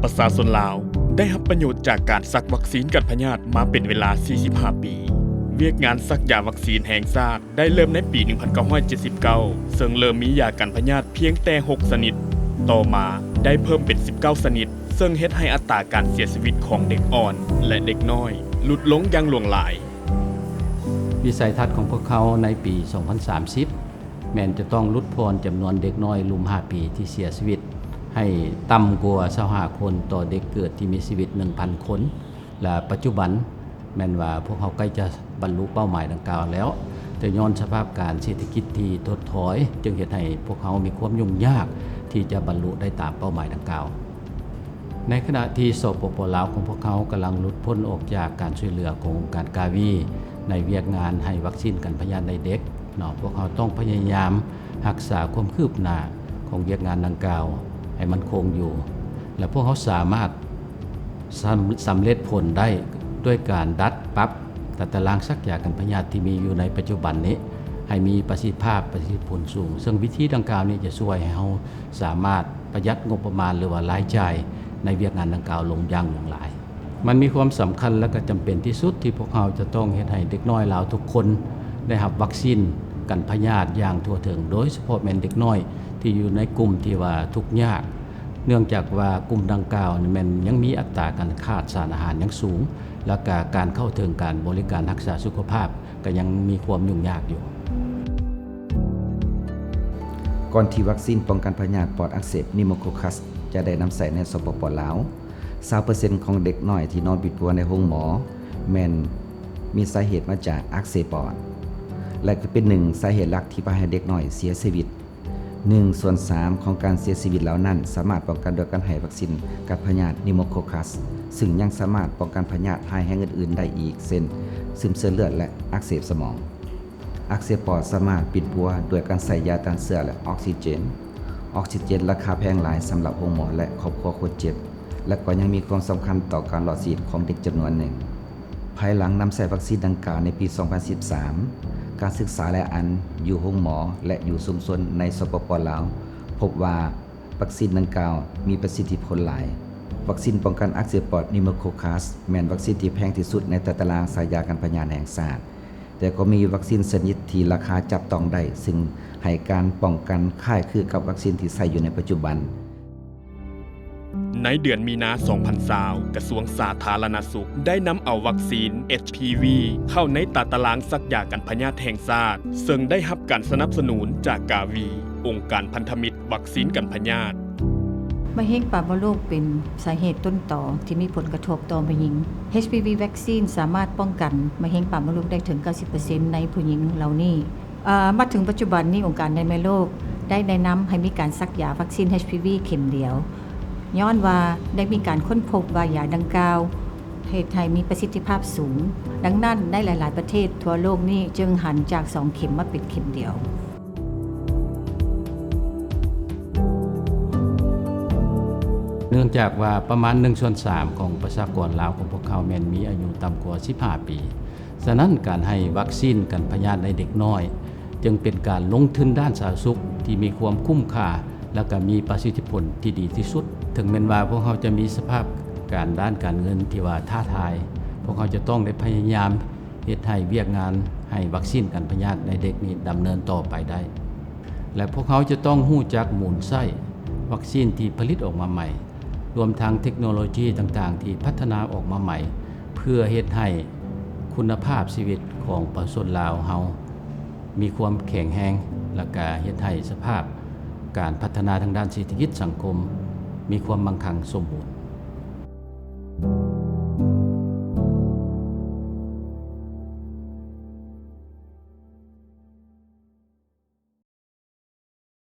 ປະຊາຊົນລາວໄດ້ຮັບປະໂຫຍດຈາກການສັກວັກຊີນກັນພະຍາດມາເປັນເວລາສີ່ສິບຫ້າປີ. ວຽກງານສັກຢາວັກຊີນແຫ່ງຊາດໄດ້ເລີ່ມໃນປີໜຶ່ງພັນເກົ້າຮ້ອຍເຈັດສິບເກົ້າ ເຊິ່ງເລີ່ມມີຢາກັນພະຍາດພຽງແຕ່ຫົກຊະນິດ, ຕໍ່ມາໄດ້ເພີ່ມເປັນສິບເກົ້າຊະນິດ, ເຊິ່ງເຮັດໃຫ້ອັດຕາການເສຍຊີວິດຂອງເດັກອ່ອນ ແລະ ເດັກນ້ອຍຫຼຸດລົງຢ່າງຫຼວງຫຼາຍ. ວິໄສທັດຂອງພວກເຮົາໃນປີສອງພັນສາມສິບ ແມ່ນຈະຕ້ອງຫຼຸດຜ່ອນຈຳນວນເດັກນ້ອຍລຸ່ມຫ້າປີທີ່ເສຍຊີວິດໃຫ້ຕ່ຳກວ່າຊາວຫ້າຄົນຕໍ່ເດັກເກີດທີ່ມີຊີວິດໜຶ່ງພັນຄົນ ແລະ ປັດຈຸບັນແມ່ນວ່າພວກເຮົາໃກ້ຈະບັນລຸເປົ້າໝາຍດັ່ງກ່າວແລ້ວ, ແຕ່ຍ້ອນສະພາບການເສດຖະກິດທີ່ຖົດຖອຍ ຈຶ່ງເຮັດໃຫ້ພວກເຮົາມີຄວາມຫຍຸ້ງຍາກທີ່ຈະບັນລຸໄດ້ຕາມເປົ້າໝາຍດັ່ງກ່າວ. ໃນຂະນະທີ່ ສປປ ລາວ ຂອງພວກເຮົາກຳລັງຫຼຸດພົ້ນອອກຈາກການຊ່ວຍເຫຼືອຂອງອົງການກາວີ ໃນວຽກງານໃຫ້ວັກຊີນກັນພະຍາດໃນເດັກເນາະ, ພວກເຮົາຕ້ອງພະຍາຍາມຮັກສາຄວາມຄືບໜ້າຂອງວຽກງານດັ່ງກ່າວໃຫ້ໝັ້ນຄົງຢູ່ ແລະ ພວກເຮົາສາມາດສຳ ສຳເລັດຜົນໄດ້ດ້ວຍການດັດປັບຕາຕະລາງສັກຢາກັນພະຍາດທີ່ມີຢູ່ໃນປັດຈຸບັນນີ້ ໃຫ້ມີປະສິດທິພາບ, ປະສິດທິຜົນສູງ, ເຊິ່ງວິທີດັ່ງກ່າວນີ້ຈະຊ່ວຍໃຫ້ເຮົາ ສາມາດປະຢັດງົບປະມານ ຫຼືວ່າລາຍຈ່າຍໃນວຽກງານດັ່ງກ່າວລົງຢ່າງຫຼວງຫຼາຍ. ມັນມີຄວາມສຳຄັນ ແລະ ກໍຈຳເປັນທີ່ສຸດທີ່ພວກເຮົາຈະຕ້ອງເຮັດໃຫ້ເດັກນ້ອຍລາວທຸກຄົນໄດ້ຮັບວັກຊີນກັນພະຍາດຢ່າງທົ່ວເຖິງ, ໂດຍສະເພາະແມ່ນເດັກນ້ອຍທີ່ຢູ່ໃນກຸ່ມທີ່ວ່າທຸກຍາກ, ເນື່ອງຈາກວ່າກຸ່ມດັ່ງກ່າວນີ້ແມ່ນຍັງມີອັດຕາການຂາດສານອາຫານຍັງສູງ, ແລະ ກະການເຂົ້າເຖິງການບໍລິການຮັກສາສຸຂະພາບ ກໍຍັງມີຄວາມຫຍຸ້ງຍາກຢູ່. ກ່ອນທີ່ວັກຊີນປ້ອງກັນພະຍາດປອດອັກເສບ pneumococcal ຈະໄດ້ນຳໃຊ້ໃນ ສປປ ລາວ, ຊາວເປີເຊັນຂອງເດັກນ້ອຍທີ່ນອນປິ່ນປົວໃນໂຮງໝໍແມ່ນມີສາເຫດມາຈາກອັກເສບປອດ ແລະ ກໍເປັນໜຶ່ງສາເຫດຫຼັກທີ່ພາໃຫ້ເດັກນ້ອຍເສຍຊີວິດ. ໜຶ່ງສ່ວນສາມຂອງການເສຍຊີວິດເຫຼົ່ານັ້ນສາມາດປ້ອງກັນດ້ວຍການໃຫ້ວັກຊີນກັນພະຍາດ pneumococcal ຊຶ່ງຍັງສາມາດປ້ອງກັນພະຍາດຮ້າຍແຮງອື່ນໆໄດ້ອີກ ເຊັ່ນ ຊຶມເຊື້ອເລືອດ ແລະ ອັກເສບສະໝອງ. ອັກເສບປອດສາມາດປິ່ນປົວດ້ວຍການໃຊ້ຢາຕ້ານເຊື້ອ ແລະ ອອກຊີເຈນ. ອອກຊີເຈນລາຄາແພງຫຼາຍສຳລັບໂຮງໝໍ ແລະ ຄອບຄົວຄົນເຈັບ ແລະ ກໍຍັງມີຄວາມສຳຄັນຕໍ່ການລອດຊີວິດຂອງເດັກຈຳນວນໜຶ່ງ. ພາຍຫຼັງນຳໃຊ້ວັກຊີນດັ່ງກ່າວໃນປີສອງພັນສິບສາມ, ການສຶກສາຫຼາຍອັນຢູ່ໂຮງໝໍ ແລະ ຢູ່ຊຸມຊົນໃນ ສປປ ລາວ ພົບວ່າວັກຊີນດັ່ງກ່າວມີປະສິດທິຜົນຫຼາຍ. ວັກຊີນປ້ອງກັນອັກເສບປອດ pneumococcal ແມ່ນວັກຊີນທີ່ແພງທີ່ສຸດໃນຕາຕະລາງສັກຢາກັນພະຍາດແຫ່ງຊາດ, ແຕ່ກໍມີວັກຊີນຊະນິດທີ່ລາຄາຈັບຕ້ອງໄດ້, ຊຶ່ງໃຫ້ການປ້ອງກັນຄ້າຍຄືກັບວັກຊີນທີ່ໃຊ້ຢູ່ໃນປັດຈຸບັນ. ໃນເດືອນມີນາ ສອງພັນຊາວ ກະຊວງສາທາລະນະສຸກໄດ້ນຳເອົາວັກຊີນ HPV ເຂົ້າໃນຕາຕະລາງສັກຢາກັນພະຍາດແຫ່ງຊາດ, ເຊິ່ງໄດ້ຮັບການສະໜັບສະໜູນຈາກກາວີ, ອົງການພັນທະມິດວັກຊີນກັນພະຍາດ. ມະເຮັງປາກມົດລູກເປັນສາເຫດຕົ້ນຕໍທີ່ມີຜົນກະທົບຕໍ່ຜູ້ຍິງ. HPV vaccine ສາມາດປ້ອງກັນມະເຮັງປາກມົດລູກໄດ້ເຖິງເກົ້າສິບເປີເຊັນໃນຜູ້ຍິງເຫຼົ່ານີ້. ເອີ ມາເຖິງປັດຈຸບັນນີ້ ອົງການອະນາໄມໂລກໄດ້ແນະນຳໃຫ້ມີການສັກຢາວັກຊີນ HPV ເຂັມດຽວ, ຍ້ອນວ່າໄດ້ມີການຄົ້ນພົບວ່າຢາດັ່ງກ່າວເຮັດໃຫ້ມີປະສິດທິພາບສູງ. ດັ່ງນັ້ນ, ໃນຫຼາຍໆປະເທດທົ່ວໂລກນີ້ຈຶ່ງຫັນຈາກສອງເຂັມມາເປັນເຂັມດຽວ. ເນື່ອງຈາກວ່າປະມານໜຶ່ງສ່ວນສາມຂອງປະຊາກອນລາວຂອງພວກເຮົາແມ່ນມີອາຍຸຕ່ຳກວ່າສິບຫ້າປີ, ສະນັ້ນ, ການໃຫ້ວັກຊີນກັນພະຍາດໃນເດັກນ້ອຍ ຈຶ່ງເປັນການລົງທຶນດ້ານສາທາລະນະສຸກທີ່ມີຄວາມຄຸ້ມຄ່າ ແລະ ກໍມີປະສິດທິຜົນທີ່ດີທີ່ສຸດ. ເຖິງແມ່ນວ່າພວກເຮົາຈະມີສະພາບການດ້ານການເງິນທີ່ວ່າທ້າທາຍ, ພວກເຮົາຈະຕ້ອງໄດ້ພະຍາຍາມເຮັດໃຫ້ວຽກງານໃຫ້ວັກຊີນກັນພະຍາດໃນເດັກນີ້ດຳເນີນຕໍ່ໄປໄດ້ ແລະ ພວກເຮົາຈະຕ້ອງຮູ້ຈັກໝູນໃຊ້ວັກຊີນທີ່ຜະລິດອອກມາໃໝ່, ລວມທັງເທັກໂນໂລຈີຕ່າງໆທີ່ພັດທະນາອອກມາໃໝ່ ເພື່ອເຮັດໃຫ້ຄຸນນະພາບຊີວິດຂອງປະຊາຊົນລາວເຮົາມີຄວາມແຂງແຮງ ແລະ ກະເຮັດໃຫ້ສະພາບການພັດທະນາທາງດ້ານເສດຖະກິດສັງຄົມມີຄວາມມັ່ງຄັ່ງສົມບູນ.